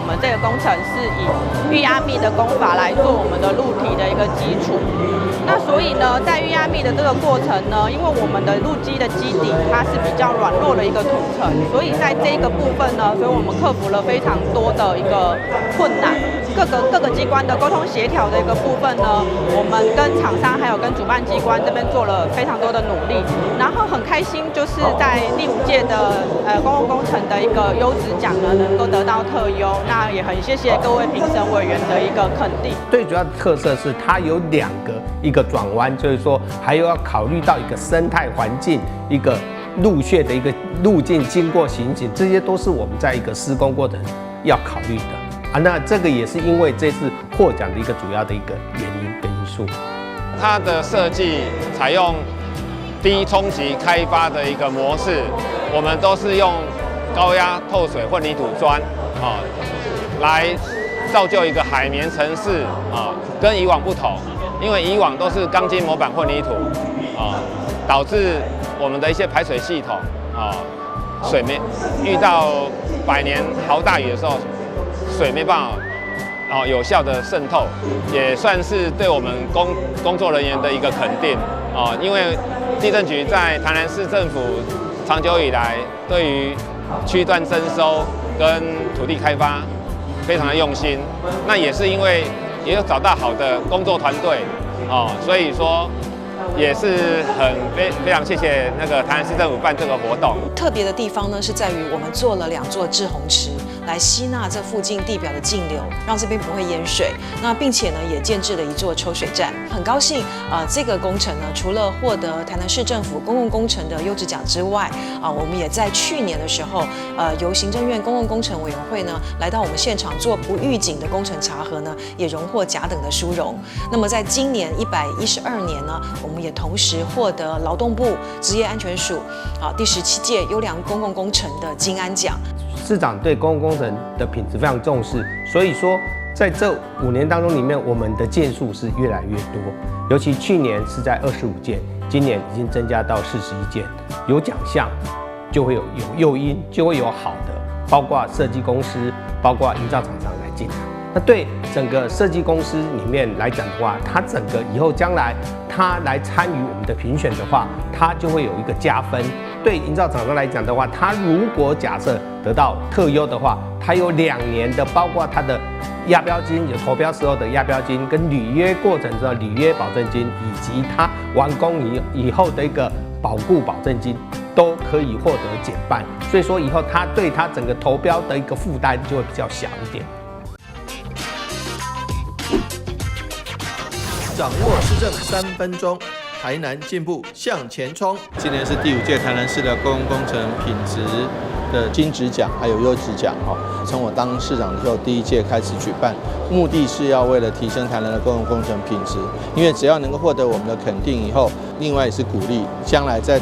們這個工程是以預壓密的工法來做我們的路堤的一個基礎。那所以呢，在預壓密的這個過程呢，因為我們的路基的基底它是比較軟弱的一個土層，所以在這個部分呢，所以我們克服了非常多的一個困難。各個機關的溝通協調的一個部分呢，我們跟廠商還有跟主辦機關這邊做了非常多的努力，然後很開心，就是在第五屆的公共工程的一個優質獎呢，能夠得到特優，那也很謝謝各位評審委員的一個肯定。最主要的特色是它有兩個一個轉彎，就是說還有要考慮到一個生態環境、一個路穴的一個路徑經過行景，這些都是我們在一個施工過程要考慮的。啊，那這個也是因為這次獲獎的一個主要的一個原因跟因素。它的設計採用低衝擊開發的一個模式，我們都是用高壓透水混凝土磚啊，來造就一個海綿城市啊，跟以往不同，因為以往都是鋼筋模板混凝土啊，導致我們的一些排水系統啊，水沒遇到百年豪大雨的時候，水沒辦法有效的滲透，也算是對我們工作人員的一個肯定啊。因為地政局在台南市政府長久以來對於區段徵收跟土地開發非常的用心，那也是因為也有找到好的工作團隊哦，所以說也是很非常謝謝那個台南市政府辦這個活動。特別的地方呢，是在於我們做了兩座滯洪池，來吸納這附近地表的徑流，讓這邊不會淹水。那並且呢，也建置了一座抽水站。很高興啊，這個工程呢，除了獲得台南市政府公共工程的優質獎之外，啊，我們也在去年的時候，由行政院公共工程委員會呢，來到我們現場做不預警的工程查核呢，也榮獲甲等的殊榮。那麼在今年112年呢，我們也同時獲得勞動部職業安全署啊第17屆優良公共工程的金安獎。市長對公共工程的品質非常重視，所以說在這5年當中裡面，我們的件數是越來越多。尤其去年是在25件，今年已經增加到41件。有獎項就會有誘因，就會有好的，包括設計公司，包括營造廠商來進來。那對整個設計公司裡面來講的話，他整個以後將來他來參與我們的評選的話，他就會有一個加分。對營造廠商來講的話，他如果假設得到特優的話，他有2年的，包括他的押標金，有投標時候的押標金，跟履約過程之後履約保證金，以及他完工以後的一個保固保證金，都可以獲得減半。所以說以後他對他整個投標的一個負擔就會比較小一點。掌握市政3分鐘，台南進步向前衝。今年是第五屆台南市的公共工程品質的金質獎，還有優質獎哈。從我當市長的時候，第一屆開始舉辦，目的是要為了提升台南的公共工程品質。因為只要能夠獲得我們的肯定以後，另外也是鼓勵將來在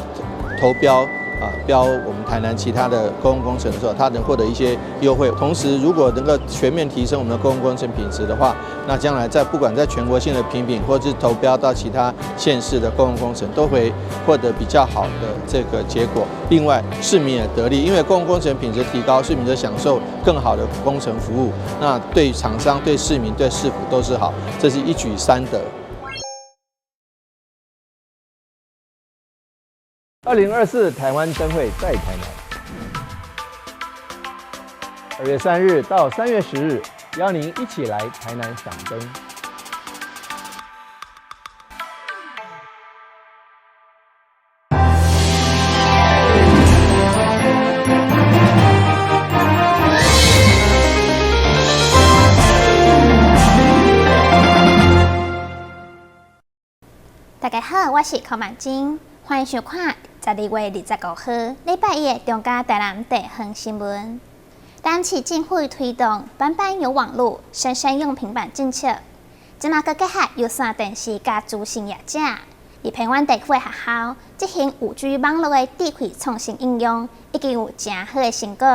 投標啊標我們台南其他的公共工程的時候，他能獲得一些優惠。同時，如果能夠全面提升我們的公共工程品質的話，那將來在不管在全國性的評比，或是投標到其他縣市的公共工程，都會獲得比較好的這個結果。另外，市民也得利，因為公共工程品質提高，市民就享受更好的工程服務。那對廠商、對市民、對市府都是好，這是一舉三得。2024台灣燈會在台南，2月3日到3月10日，邀您一起來台南賞燈。大家好，我是柯曼晶，歡迎收看12月25號禮拜一的中嘉台南地方新聞。台南市政府推動班班有網路、生生用平板政策，這馬閣結合有線電視佮資訊業者，佇偏遠地區的學校執行5G 網路的智慧創新應用，已經有誠好的成果。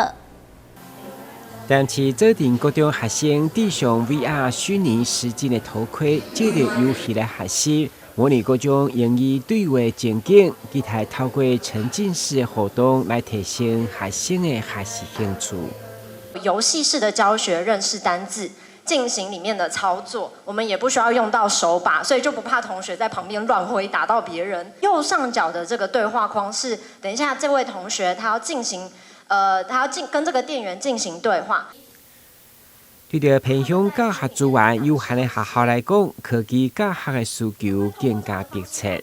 台南市指定國中學生戴上 VR 虛擬實境的頭盔，藉著遊戲來學習，模擬各種英語對話情景，期待透過沉浸式的活動來提升學生的學習興趣。遊戲式的教學認識單字，進行裡面的操作，我們也不需要用到手把，所以就不怕同學在旁邊亂揮打到別人。右上角的這個對話框是，等一下這位同學他要進行，他要進跟這個店員進行對話。對著偏鄉教學資源有限的學校來講，科技教學的需求更加迫切。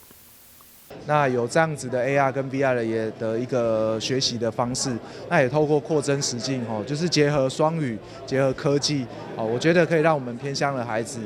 那有這樣子的 AR 跟 VR 的也的一個學習的方式，那也透過擴增實境吼，就是結合雙語、結合科技，哦，我覺得可以讓我們偏鄉的孩子，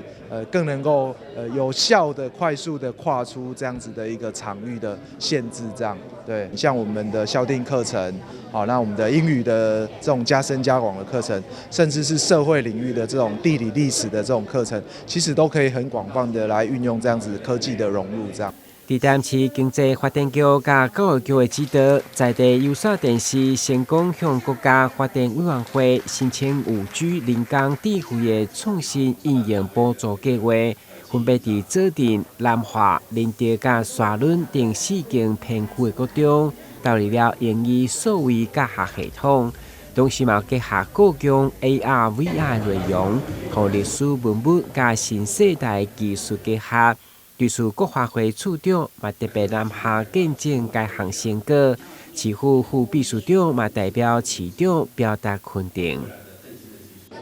更能夠有效的、快速的跨出這樣子的一個場域的限制，這樣對，像我們的校訂課程，好，那我們的英語的這種加深加廣的課程，甚至是社會領域的這種地理歷史的這種課程，其實都可以很廣泛的來運用這樣子科技的融入，這樣。佇台南市經濟發展局佮教育局的指導，在地有線電視成功向國家發展委員會申請5G 人工智慧的創新應用補助計劃，分別佇左鎮、南華、仁德佮沙崙等四間偏區的國中，導入了英語數位教學系統，同時嘛結合故宮 AR、VR 內容，予歷史文物佮新世代技術結合。對此，國發會處長嘛特別南下見證該項成果，市府副秘書長嘛代表市長表達肯定。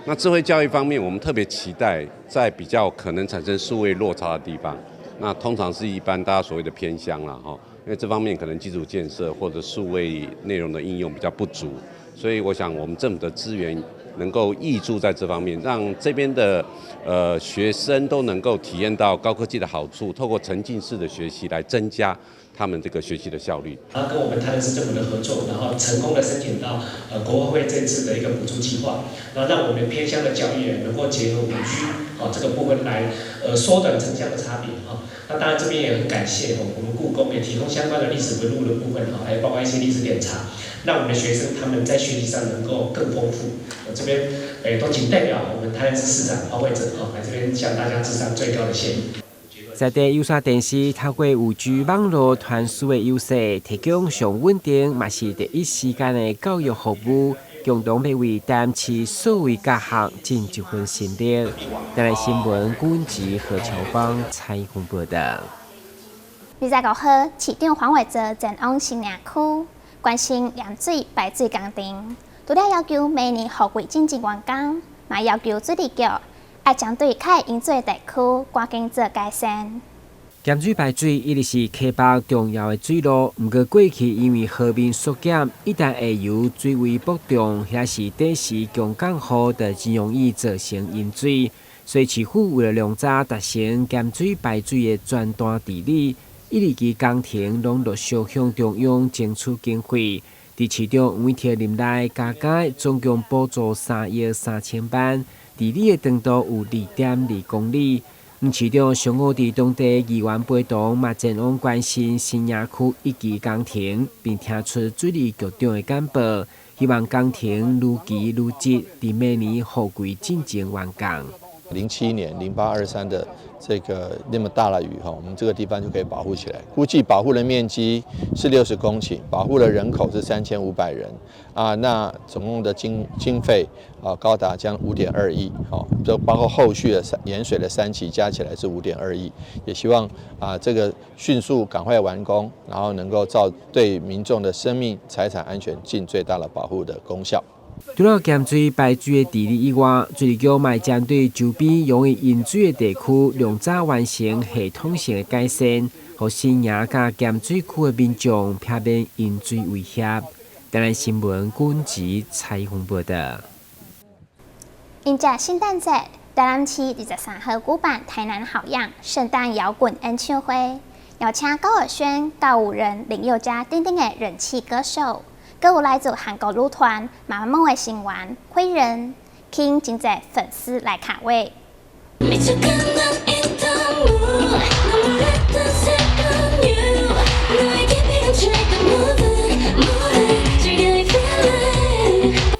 那智慧教育方面，我們特別期待在比較可能產生數位落差的地方，那通常是一般大家所謂的偏鄉啦，哈，因為這方面可能基礎建設或者數位內容的應用比較不足，所以我想我們政府的資源能夠挹注在這方面，讓這邊的學生都能夠體驗到高科技的好處，透過沉浸式的學習來增加他們這個學習的效率。然後跟我們台南市政府的合作，然後成功的申請到國發會這次的一個補助計劃，然後讓我們偏鄉的教育能夠結合5G 哦這個部分來縮短城鄉的差別哈。那當然這邊也很感謝我們故宮也提供相關的歷史文物的部分哈，還有包括一些歷史典藏，讓我們的學生他們在學習上能夠更豐富。我這邊都謹代表我們台南市市長黃偉哲哈來這邊向大家致上最高的謝意。在地有線電視透過5G 網路傳輸的優勢，提供上穩定，嘛是第一時間的教育服務，共同欲為台南市數位教學盡一份心力。台南新聞郭吉何喬邦採訪報道。25號，市長黃偉哲前往新營區關心淹水排水工程，除了要求明年雨季進前完工，嘛要求水利局愛針對較會淹水的地區趕緊做改善。鹹水排水一直是溪北重要的水路，毋過過去因為河面縮減，一旦下游水位波動，或是短時強降雨，就真容易造成淹水。所以市府為了量早達成鹹水排水的全段治理，一二期工程攏陸續向中央爭取經費。佇市長黃偉哲任內，加加總共補助3億3千萬，治理的長度有2.2公里。黃市長上午佇當地議員陪同，嘛前往關心新營區一期工程，並聽取水利局長的簡報，希望工程如期如質，佇明年雨季進前完工。07年0823的這個那麼大的雨哈，我們這個地方就可以保護起來。估計保護的面積是60公頃，保護的人口是3500人啊。那總共的經費啊高達將5.2億，好，就包括後續的三淹水的三期加起來是5.2億。也希望啊這個迅速趕快完工，然後能夠造對民眾的生命財產安全盡最大的保護的功效。除了鹹水排水的治理以外，水利局嘛針對周邊容易淹水的地區，量早完成系統性的改善，予新營佮鹹水區的民眾避免淹水威脅。台南新聞軍籍採訪報道。迎接聖誕節，台南市23號舉辦台南好樣聖誕搖滾演唱會，邀請高爾宣、告五人、林宥嘉等等的人氣歌手。閣有來自韓國女團媽媽木的成員輝人，吸引真濟粉絲來卡位。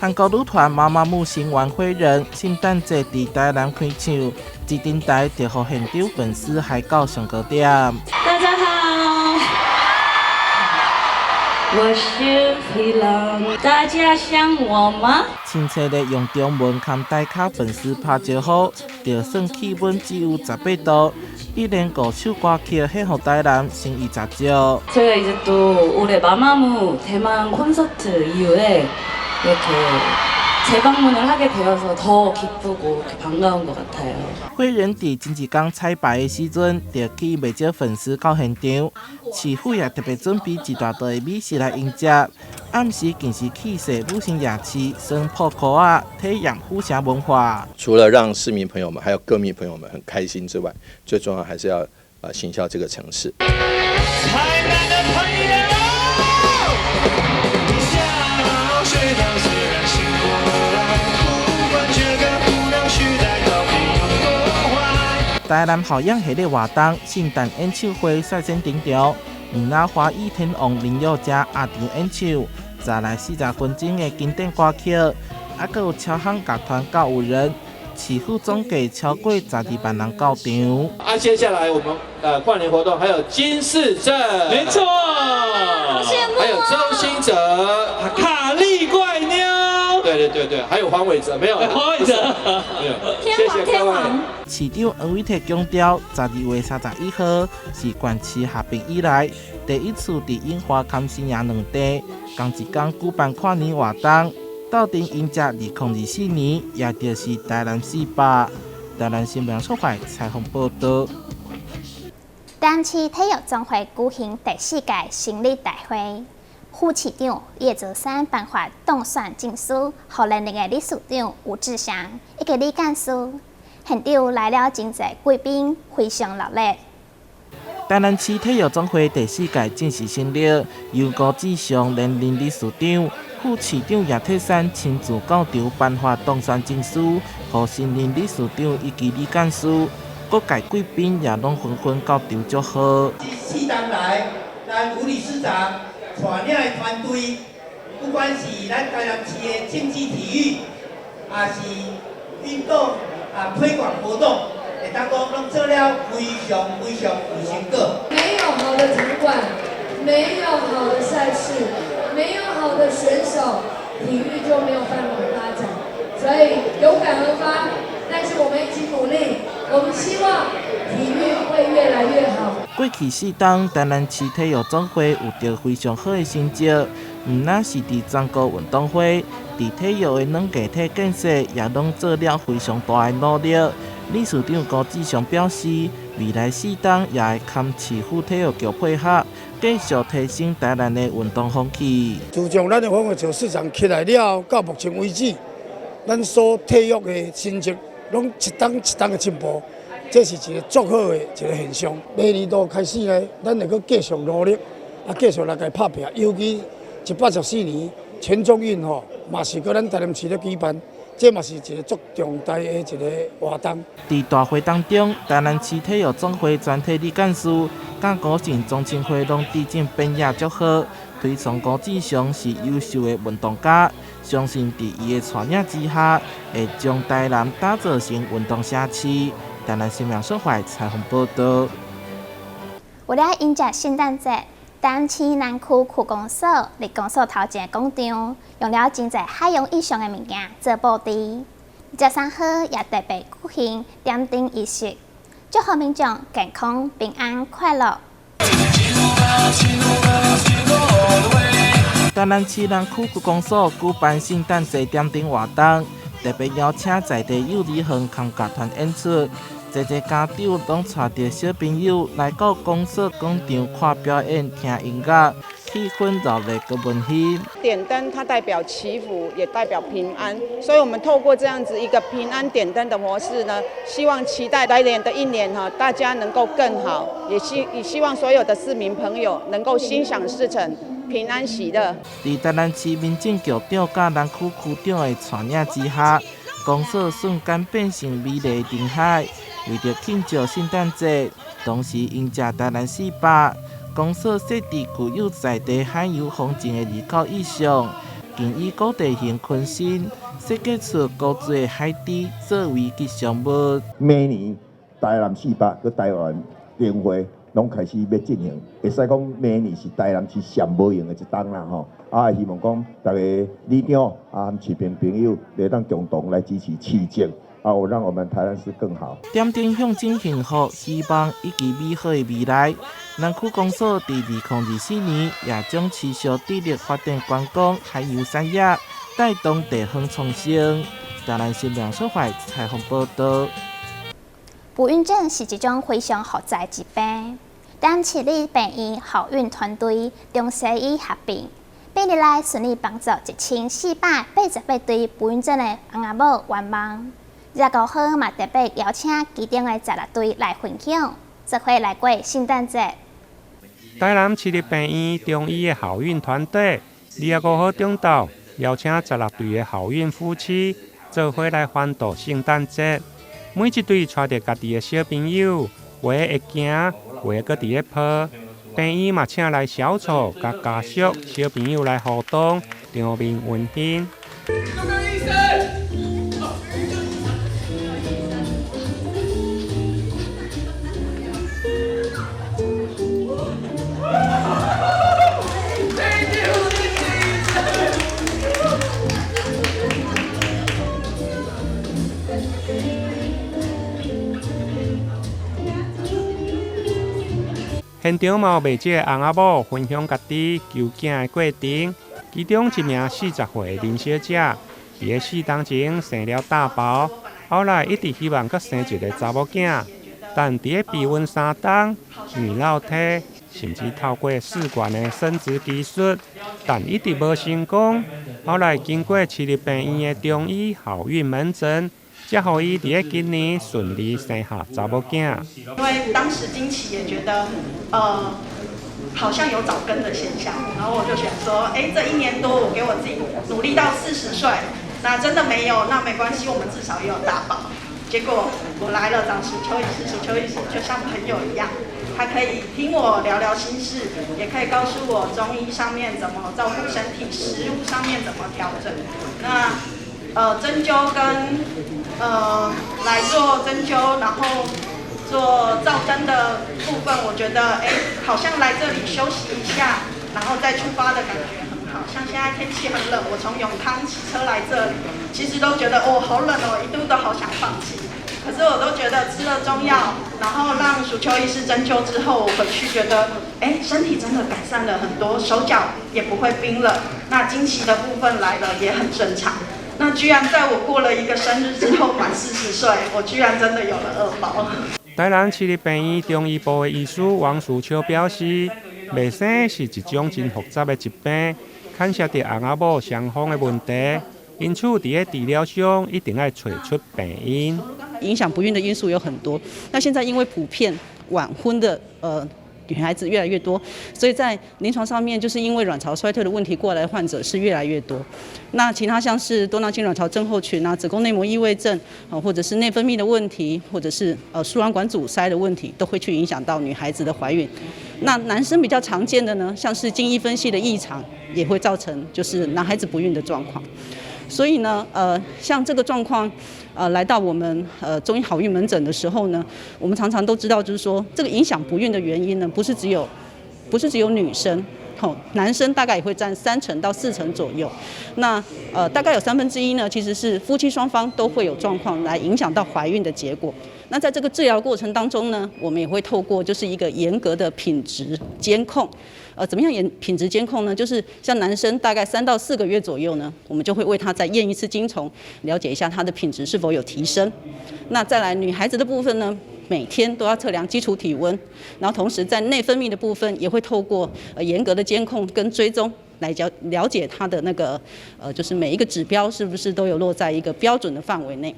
韓國女團媽媽木成員輝人，聖誕節佇台南開唱，一登台就予現場粉絲嗨到上高點。大家好，我是飛龍，大家想我嗎？親切的用中文佮大卡粉絲拍招呼，就算氣溫只有18度，依然五首歌曲獻予台南，誠意十足。 저희가 이제 또 올해 마마무 대만 콘서트 이후에 이렇게 재방문을 하게 되어서 더 기쁘고 반가운 것 같아요. 火人佇前一工彩排的時陣，就吸引袂少粉絲到現場。市府也特別準備一大桌的美食來迎接。暗時更是氣勢武聖夜市，耍破箍仔，體驗府城文化。除了讓市民朋友們還有歌迷朋友們很開心之外，最重要還是要行銷這個城市。台南的朋友，笑睡到自然醒過來，不管這個不能取代到底有多壞。台南校園系列活動，聖誕演唱會率先登場，毋但華語天王林宥嘉壓場演唱，十來40分鐘的經典歌曲，猶閣有超夯樂團告五人，市府總計超過12萬人到場。啊，接下來我們跨年活動還有金世正，沒錯，好羨慕，還有周興哲、卡莉怪妞，對對對對，還有黃偉哲，沒有黃偉哲，沒有，謝謝各位。市長黃偉哲強調，12月31號是縣市合併以來第一次佇永華崁新營兩地仝一工舉辦跨年活動，鬥陣迎接2024年，也就是台南400。台南新聞出發採訪報道。台南市體育總會舉行第四屆成立大會，副市長葉澤山頒發當選證書，予連任的理事長吳志祥以及李幹事。現場來了真濟貴賓，非常熱烈。台南市體育總會第四屆正式成立，由吳志祥連任理事長，副市長葉鐵山親自到場頒發當選證書，予新任理事長以及李幹事，各界貴賓也攏紛紛到場祝賀。四年來，咱吳理事長帶領的團隊，不管是咱台南市的競技體育，也是運動啊推廣活動，會當講攏做了非常非常有成果。沒有好的場館，沒有好的賽事，沒有好的選手，體育就沒有辦法發展。所以有感而發，但是我們一起努力，我們希望體育會越來越好。過去4冬，台南市體育總會有著非常好的成績，毋但是佇全國運動會，佇體育的軟硬體建設也攏做了非常大的努力。理事長高志祥表示，未來4冬也會佮市府體育局配合，繼續提升台南的運動風氣。自從咱的黃偉哲市長起來了後，到目前為止，咱所體育的成績攏一冬一冬的進步，這是一個足好的一個現象。明年度開始呢，咱會閣繼續努力，啊，繼續來共拍拚。尤其114年全中運吼，嘛是閣咱台南市咧舉辦。這嘛是一個足重大的一個活動。佇大會當中，台南市體育總會全體理幹事、佮高盛宗親會攏致敬典雅祝賀，推崇高志祥是優秀的運動家，相信佇伊的帶領之下，會將台南打造成運動城市。台南新聞所懷採訪報道。為了迎接聖誕節，台南市南區區公所佇公所頭前廣場，用了真濟海洋意象的物件做布置。23號也特別舉行點燈儀式，祝福民眾健康、平安、快樂。台南市南區區公所舉辦聖誕節點燈活動，特別邀請在地幼兒園崁樂團演出。濟濟家長攏帶著小朋友來到公所廣場看表演、聽音樂，氣氛熱烈閣溫馨。點燈它代表祈福，也代表平安，所以我們透過這樣子一個平安點燈的模式呢，希望期待來年的一年哈，大家能夠更好，也希望所有的市民朋友能夠心想事成，平安喜樂。佇台南市民政局長佮南區區長的帶領之下，公所瞬間變成美麗的燈海。為著慶祝聖誕節，同時迎接台南400，公所設置具有在地海洋風情的二口意象，更以古地形昆新設計出高水的海豬作為吉祥物。每年台南400閣台灣燈會，攏開始欲進行，會使講明年是台南市上無閒的一冬啦吼。啊，希望講逐个里長啊，市民朋友會當共同來支持市政，啊，有讓我們台南市更好。點燈象徵幸福、希望以及美好的未來。南區公所佇2024年也將持續致力發展觀光、海洋產業，帶動地方創生。台南新聞小懷採訪報導。不孕症是一種非常複雜的疾病，台南市立病院好孕團隊中西醫合併，8日來順利幫助1488對不孕症的翁仔某圓夢。25號嘛特別邀請其中的16對來分享，做伙來過聖誕節。台南市立病院中醫的好孕團隊，25號中晝邀請16對的好孕夫妻做伙來歡度聖誕節。每一對帶著家己的小朋友，有的會行，有的閣佇咧抱。病院嘛請來小丑佮家屬小朋友來互動，場面溫馨。現場嘛有袂少翁仔某分享家己求囝的過程，其中一名40歲的林小姐，佇咧4冬前生了大寶，後來一直希望閣生一个查某囝，但佇咧避孕3冬、泌尿體，甚至透過試管的生殖技術，但一直無成功。後來經過市立病院的中醫好孕門診，才予伊佇咧今年順利生下查某囝。因為當時經期也覺得，好像有早更的現象，然後我就想說，欸，這一年多我給我自己努力到40歲，那真的沒有，那沒關係，我們至少也有大寶。結果我來了，找淑秋醫師，淑秋醫師就像朋友一樣，他可以聽我聊聊心事，也可以告訴我中醫上面怎麼照顧身體，食物上面怎麼調整。那針灸跟來做針灸，然後做照燈的部分，我覺得好像來這裡休息一下，然後再出發的感覺很好。像現在天氣很冷，我從永康騎車來這裡，其實都覺得哦好冷哦，一度都好想放棄。可是我都覺得吃了中藥，然後讓淑秋醫師針灸之後，我回去覺得身體真的改善了很多，手腳也不會冰冷，那經期的部分來了也很正常。那居然在我過了一個生日之後，滿40歲，我居然真的有了二寶。台南市立病院中醫部的醫師王淑秋表示，未生是一種真複雜的疾病，牽涉著翁仔某雙方的問題，因此佇咧治療上一定愛揣出病因。影響不孕的因素有很多，那現在因為普遍晚婚的女孩子越來越多，所以在臨床上面，就是因為卵巢衰退的問題過來的患者是越來越多。那其他像是多囊性卵巢症候群啊、子宮內膜異位症啊，或者是內分泌的問題，或者是輸卵管阻塞的問題，都會去影響到女孩子的懷孕。那男生比較常見的呢，像是精液分析的異常，也會造成就是男孩子不孕的狀況。所以呢，像這個狀況，來到我們中醫好孕門診的時候呢，我們常常都知道，就是說這個影響不孕的原因呢，不是只有女生，吼，男生大概也會佔3成到4成左右。那大概有1/3呢，其實是夫妻雙方都會有狀況來影響到懷孕的結果。那在這個治療過程當中呢，我們也會透過就是一個嚴格的品質監控。怎麼樣嚴品質監控呢？就是像男生大概3到4個月左右呢，我們就會為他再驗一次精蟲，了解一下他的品質是否有提升。那再來女孩子的部分呢，每天都要測量基礎體溫，然後同時在內分泌的部分也會透過嚴格的監控跟追蹤來了解他的那個就是每一個指標是不是都有落在一個標準的範圍內。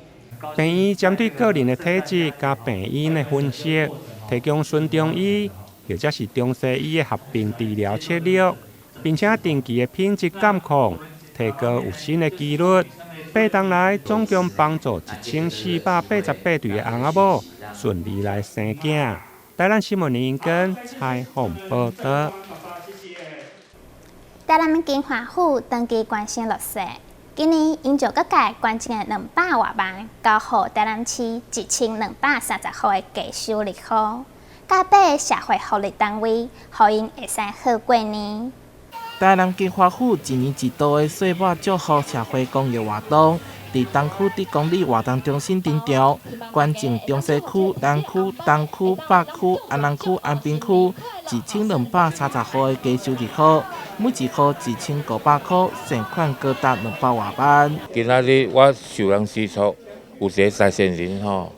病院針對個人的體質佮病因的分析，提供純中醫或者是中西醫的合併治療策略，並且定期的品質監控，提高有生的幾率。8冬來總共幫助1488對的翁仔某順利來生囝。台南新聞林根採訪報道。台南金華府長期關心弱勢，今年𪜶將各界捐贈的200外萬，交予台南市1230戶的低收入戶。佮八个社會福利單位，予𪜶會使好過年。台南金華府一年一度的歲末祝福社會公益活動，佇東區德公里活動中心登場，捐贈中西區、南區、東區、北區、安南區、安平區1230戶的低收入戶，每一戶1500箍，善款高達200外萬。今仔日我受人師囑，有一个慈善人吼，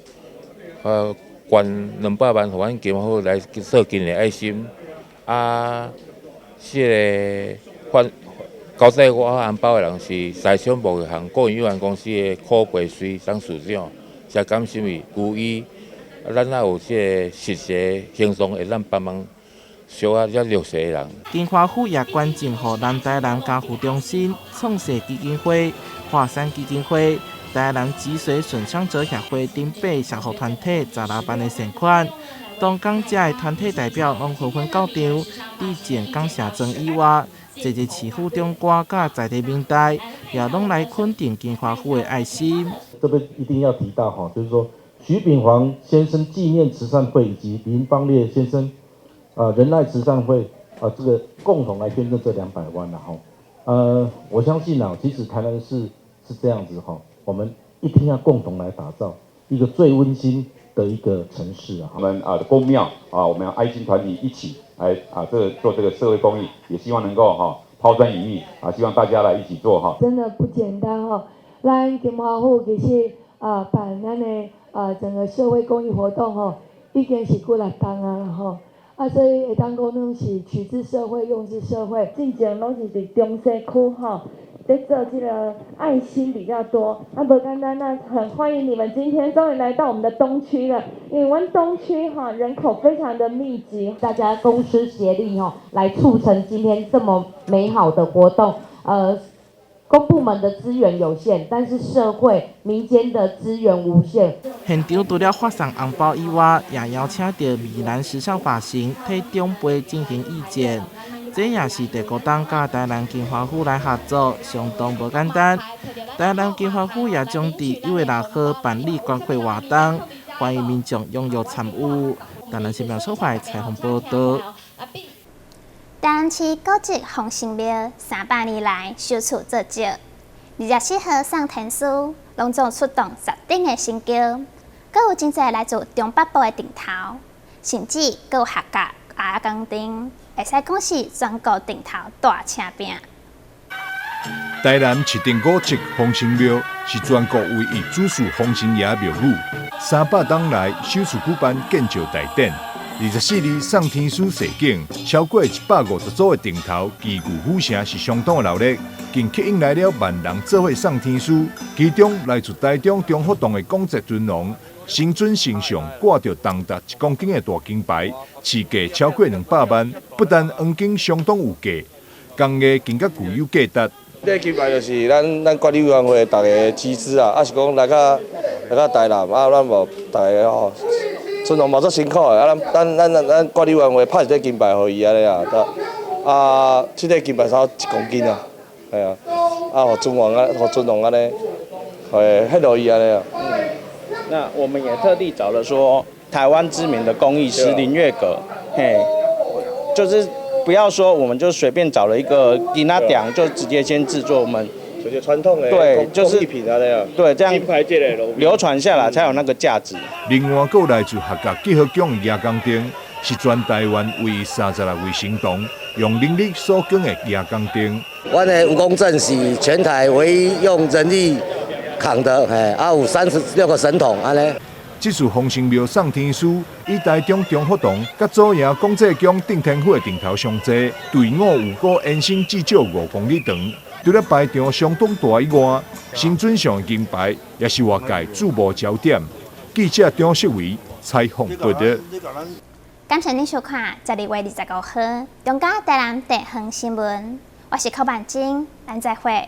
捐200萬予阮金華府來做今年愛心，啊，這个發交代我紅包的人是財商貿易行個人有限公司的柯培瑞董事長，誠感謝伊有伊，咱也有這个實際行動會當幫忙小可遮弱勢的人。金華府也捐贈予南台南家扶中心、創世基金會、華山基金會、台南脊髓損傷者協會等八个社福團體16萬的善款。當講遮的團體代表攏紛紛到場，佇前感謝狀以外，濟濟市府長官佮在地民代也攏來肯定金華府的愛心。這邊一定要提到哈，就是說徐秉煌先生紀念慈善會以及林邦烈先生仁愛慈善會啊，這個共同來捐贈這200萬啦吼。我相信啊，其實台南市是這樣子哈，我們一定要共同來打造一個最溫馨的一個城市啊。我們啊宮廟啊，我們愛心團體一起來啊，這個做這個社會公益，也希望能夠哈拋磚引玉啊，希望大家來一起做哈。真的不簡單哦，咱金華府其實啊辦咱的啊整個社會公益活動吼，已經是幾若冬啊吼，啊所以會當講攏是取之社會，用之社會。進前攏是佇中西區吼，在做這個愛心比較多，啊無簡單，那很歡迎你們今天終於來到我們的東區了，因為阮東區哈人口非常的密集，大家公私協力吼，來促成今天這麼美好的活動。公部門的資源有限，但是社會民間的資源無限。現場除了發送紅包以外，也邀請到美蘭時尚髮型替長輩進行義剪。這也是第五冬佮台南金華府來合作，相當無簡單。台南金華府也將佇1月6號辦理關懷活動，歡迎民眾踴躍參與。台南新聞所採訪報導。台南市古蹟豐盛廟300年來首次做醮，24號送天師，攏總出動十頂的神轎，閣有真濟來自中北部的陣頭，甚至閣有客家蚵仔工廠，會使講是全國陣頭大車拼。台南市定古蹟豐盛廟是全國唯一主祀豐盛爺廟宇，300冬來首次舉辦建醮大典。24日送天師踅景，超過150組的陣頭齊聚府城是相當的熱鬧，更吸引來了萬人做伙送天師。其中來自台中中福洞的廣澤尊王，神尊身上掛著重達1公斤的大金牌，市價超過200萬，不但黃金相當有價，工藝更加具有價值。這金牌就是咱管理委員會逐个集資啊，啊是講來到台南啊，咱無逐个吼。尊王嘛足辛苦的，啊，咱管理委員會拍一塊金牌予伊按呢啊，啊，這塊金牌差不多1公斤啊，係啊，啊，予尊王啊，予尊王按呢，會獻予伊按呢啊。那我們也特地找了說台灣知名的工藝師林月閣，嘿，就是不要說我們就隨便找了一個囡仔店就直接先製作我們。就是傳統的對，就是工藝品啊，這樣。對，這樣流傳下來才有那個價值。另外，閣來自客家結合宮的蜈蚣燈，是全台灣唯一36位神童用人力所捲的蜈蚣燈。阮的蜈蚣陣是全台唯一用人力扛的，嘿，啊有36個神童，按呢。這次豐盛廟送天師，以台中中福堂佮左營廣濟宮頂天府的陣頭上濟，隊伍有過延伸至少5公里長。除了排場相當大以外，神尊上的金牌也是外界注目焦點。記者張世偉採訪報導。感謝您收看12月25號中嘉台南地方新聞，我是柯萬晶，咱再會。